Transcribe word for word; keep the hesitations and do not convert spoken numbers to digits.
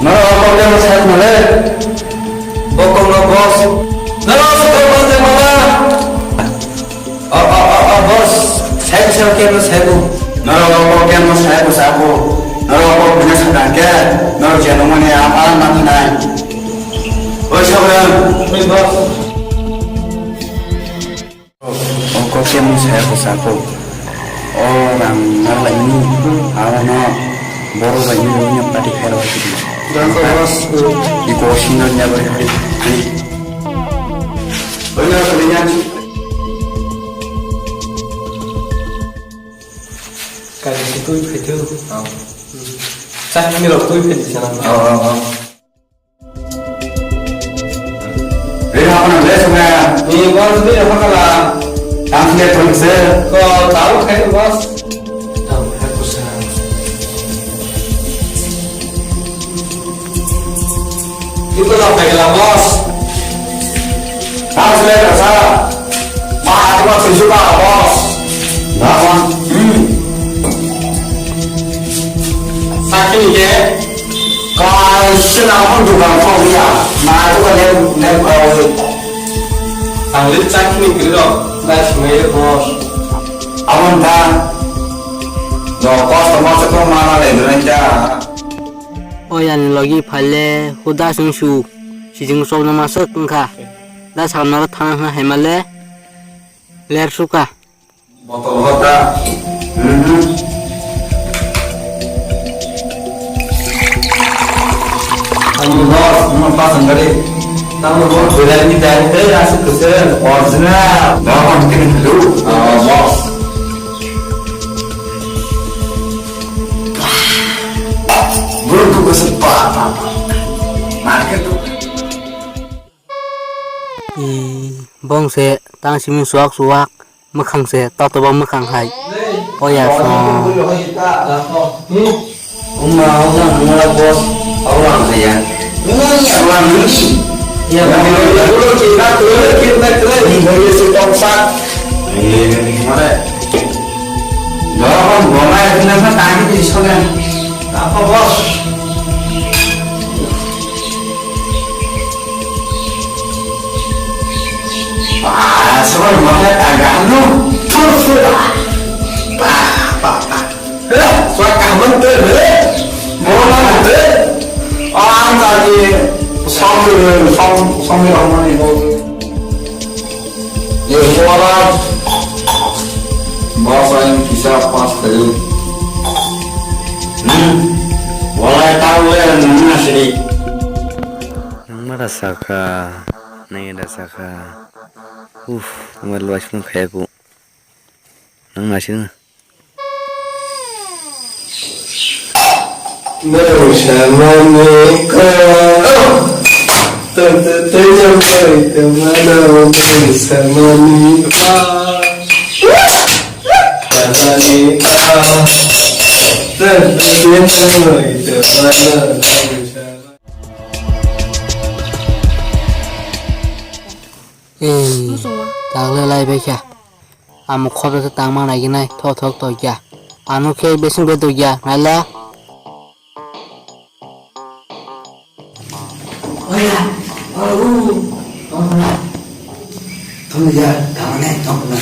Norok o kok no sai male. Bokong no boss. Norok o kok no sai male. O, o, o, o, boss. Sai ko, sai ko, kok no sai ko. Norok o kok no sai ko, sai ko. Norok o kok no sai ko. Norok je nong mani apa mani nai. Oi, sabran. Oi, boss. O kok khe mung saya ko sako. O rang narlaini, aro no boro bai ni ni pati khairo. Rang ko boss. Iko sino nya bari hari. Ani. Oi na kalinya. Kali si tui phetu. Oh. Sa ni rok tui phetu sana. Oh, oh, oh. Rina apa nang les na? Ni bos ni apa kala? Tang sini pun se. Ko tahu kai bos. Tahu kai bos. Itu lah kai kala bos. Tang sini rasa. Ma apa sih suka bos? Dapan. Hmm. Sakit ni ke? Kaisa nang phone dukan phone ya. Nai ko le le awi. Ang le chakni kri ro. Dai sungai le boss. Abon ta. Do customer se ko mana le dren ja. O yani logi phaile huda sing su. Sijing sobna masuk wngkha. Da sakna ro thana hna haimale. Ler suka. Botol hota. Mhm. Ani boss, mo pasang gari. Tamo boss, belai ni dari dari asuk kesel. Original. Dah, kan kini dulu. Ah, boss. Belum tuh kesel, pa, pa, pa. Market tuh. Bong se tang simi suak suak. Mwkhang se totobok mwkhang hai. Oya song. Wngma wngma wngma boss. Awang saya. Ini awang ini. Ya, ini dulu kita dulu kita dulu. Ini boleh si tongsak. Ini mana? Dorong gomai dengan apa tadi di sana? Apa boss? Ah, soal mata tagano. Purfura. Pa, pa, pa. Eh, soal kaman tu, eh. Bola tu. Ah, tadi song, song, song ni orang ni. Ye bola. Bahasa yang kisah pas tadi. Hmm. Bola tahu ya, nana sini. Nang mara saka, nang eda saka. Uf, nang mara luas pun kaya ku. Nang nasi na. Nang sama ni ka. Tun tun tun jam koi tu mana nang sama ni ka. Sama ni ka. Tun tun tun jam koi tu mana nang sama. Ei, tagle lai bai kha. Amo khobra se tangma nai ginai, thok thok to kya. Ano khe besing be to kya, naila. Oya, oh, oh, oh, oh. Tong ya, tong ne, tong ne.